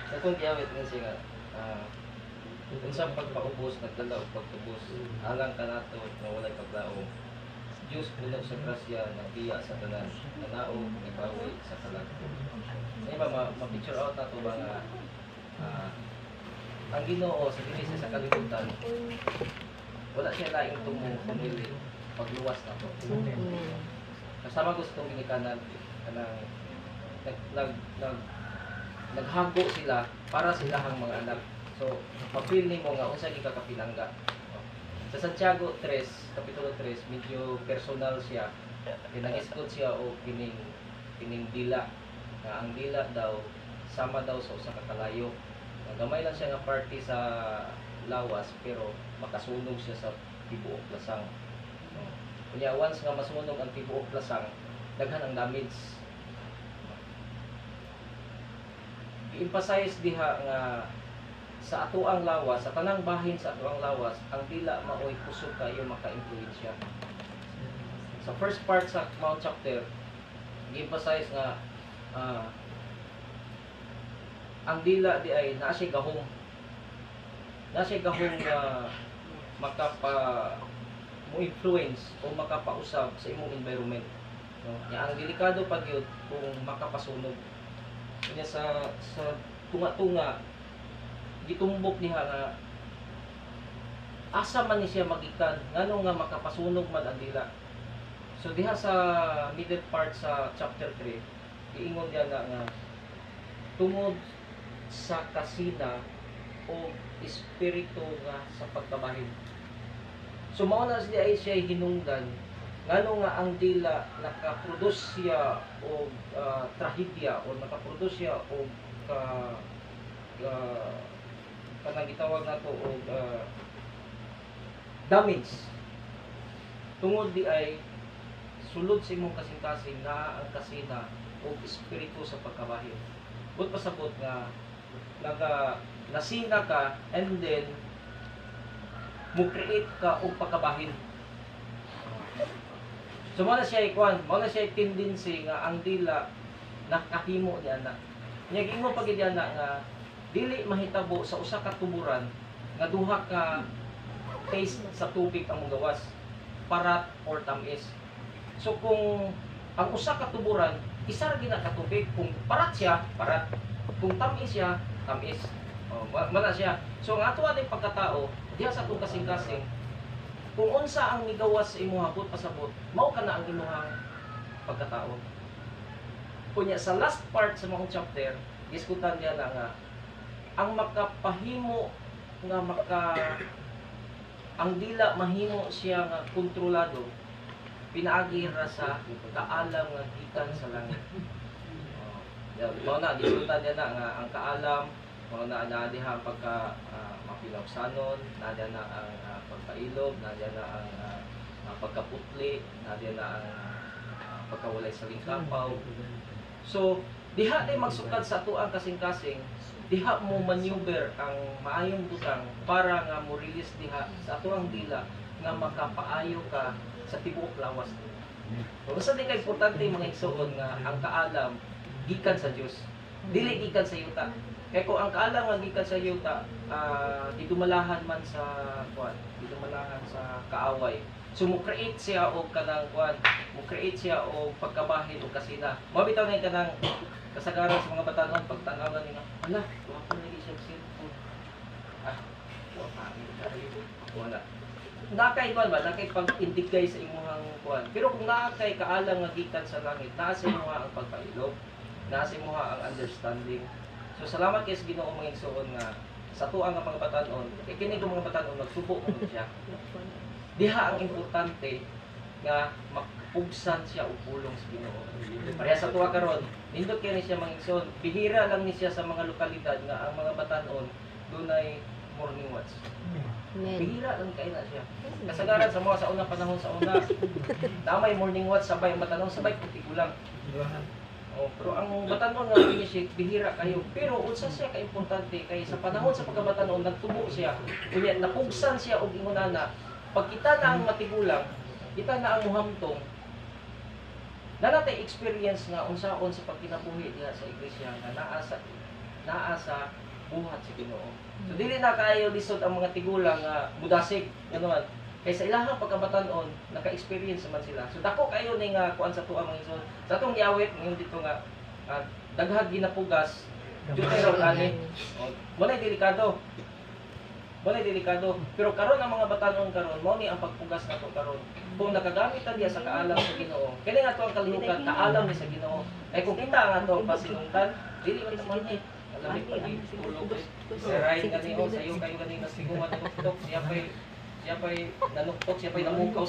Sa akong giawit nga siya nga, unsang pagpaubos nagdala og pagtubos alang kanato nga walay paglaom. Diyos puno sa grasya, nagbiya sa tanan, nanaog, nibawi sa kalag. Sa iba, ma-picture out na to ba nga ang Ginoo sa dinhi siya sa kalibutan, wala siya laing tumo kundi pagluwas na to. Kasama ko sa itong ginikanan, kanang nag, nag, nag, naghago sila para sa ilahang mga anak. So, ma-feel nimo nga unsa gyud ka kapilangga. Sa Santiago 3, Kapitulo 3, medyo personal siya. Kay nagisgot siya og kining kining dila. Nga ang dila daw sama daw sa usa ka kalayo. Nga gamay lang siya nga parte sa lawas pero makasunog siya sa tibuok lasang. No? Kunya once nga masunog ang tibuok lasang, daghan ang damage. I-emphasize diha nga sa atoang lawas, sa tanang bahin sa atoang lawas, ang dila maoy kusog kayo maka-influensya. Sa first part sa Mount chapter, gi-emphasize nga ang dila di ay naa siya gahom. Naa siya gahom nga makapa mo influence o makapausab sa imong environment. No? Nya ang delikado pa gyud kung makapasunog. Nya sa tunga-tunga gitumbok niya nga asa man ni siya magikan, ngano nga makapasunog man ang dila. So diha sa middle part sa chapter 3, giingon diha na nga tungod sa kasina o espiritu nga sa pagkabahin. So mao na siya ay siya hinungdan ngano nga ang dila nakaproduce siya og trahedya o nakaproduce siya og ka, ka kanang gitawag nato og damage tungod di ay sulod sa imong kasing-kasing naa ang kasina og espiritu sa pagkabahin. But pasabot nga naga nasina ka and then mo create ka og pagkabahin. So mao na siya ikuan, mao na siya tendency nga ang dila nakahimo ni ana. Nya giingon pa gid ana nga dili mahitabo sa usa ka tuburan nga duha ka taste sa tubig ang gawas, parat or tamis. So kung ang usa ka tuburan, isa ra gyud na ka tubig, kung parat siya, parat. Kung tamis siya, tamis. Oh, mana siya. So ang ato aning pagkatao, diha sa atong kasing-kasing, kung unsa ang migawas sa imuha but pasabot, mao ka na ang imuhang pagkatao. Kunya sa last part sa maong chapter, gisgutan niya na nga ang makapahimo nga maka ang dila mahimo siya nga kontrolado pinaagi ra sa kaalam nga gikan sa langit. Oh, yeah, mao na gisgutan niya na nga ang kaalam mao na naa diha ang pagka mapilapsanon, naa diha na ang pagpailob, naa diha na ang pagkaputli, naa diha na ang pagkawalay sa lingkapaw. So, diha day magsukad sa atuang kasing-kasing, diha mo maneuver ang maayong butang para nga mo release diha sa atuang dila nga makapaayo ka sa tibuok lawas. So, usa di ka importante, mga igsuon, nga ang kaalam gikan sa Dios. Dili gikan sa yuta. Kay kung ang kaalam nga gikan sa yuta, gidumalahan man sa kuan, gidumalahan sa kaaway. So mo create siya og kanang kuan, mo create siya og pagkabahin og kasina. Mao bitaw na kanang kasagaran sa mga batanon pagtan-aw na nila, ala, wa pa lagi siya cellphone. Ah, wa pa kayo. Wala. Nakay kuan ba, nakay pag-indigay sa imuhang kuan. Pero kung naa kay kaalam nga gikan sa langit, naa sa imuha ang pagpailog, naa sa imuha ang understanding. So salamat kay sa Ginoo, mga igsuon, nga sa tuang nga mga batanon, kay kini mga batanon nagsubo man siya. Diha ang importante nga makapugsan siya og pulong sa Ginoo. Pareha sa tuwa karon, nindot kay ni siya, mga igsoon. Bihira lang ni siya sa mga lokalidad nga ang mga batanon dunay morning watch. Amen. Bihira lang kay na siya. Kasagaran sa mga sa unang panahon sa una, damay morning watch sabay ang batanon, sabay tigulang. Oh, pero ang batanon nga initiate bihira kayo. Pero unsa siya ka importante kay sa panahon sa pagkabatanon nagtubo siya. Unya napugsan siya og ingon ana. Pag kita na ang matigulang, kita na ang muhamtong, Na natay experience nga unsaon sa pagkinabuhi diha sa iglesia nga naa sa buhat sa Ginoo. So dili na kaayo lisod ang mga tigulang nga mudasig ngano man kay sa ilahang pagkabatan-on naka-experience naman sila. So dako kayo ni nga kuan sa tuwa, mga igsoon. Sa atong giawit ngayon dito nga daghag ginapugas, jutay raw ani. Oh, mo na delikado. Mo na delikado. Pero karon, ang mga batanon karon, mao ni ang pagpugas nato karon. Kung nakagamit ta diya sa kaalam sa Ginoo. Kini nga ato ang kalihukan, kaalam ni sa Ginoo. Kay kung kita ang ato ang pasinungtan, dili man ta man. Alam pa di tulog eh. Sa ride gani oh, sayo kayo gani nasiguan nanuktok, siya pa'y nanuktok, siya pa'y namukaw.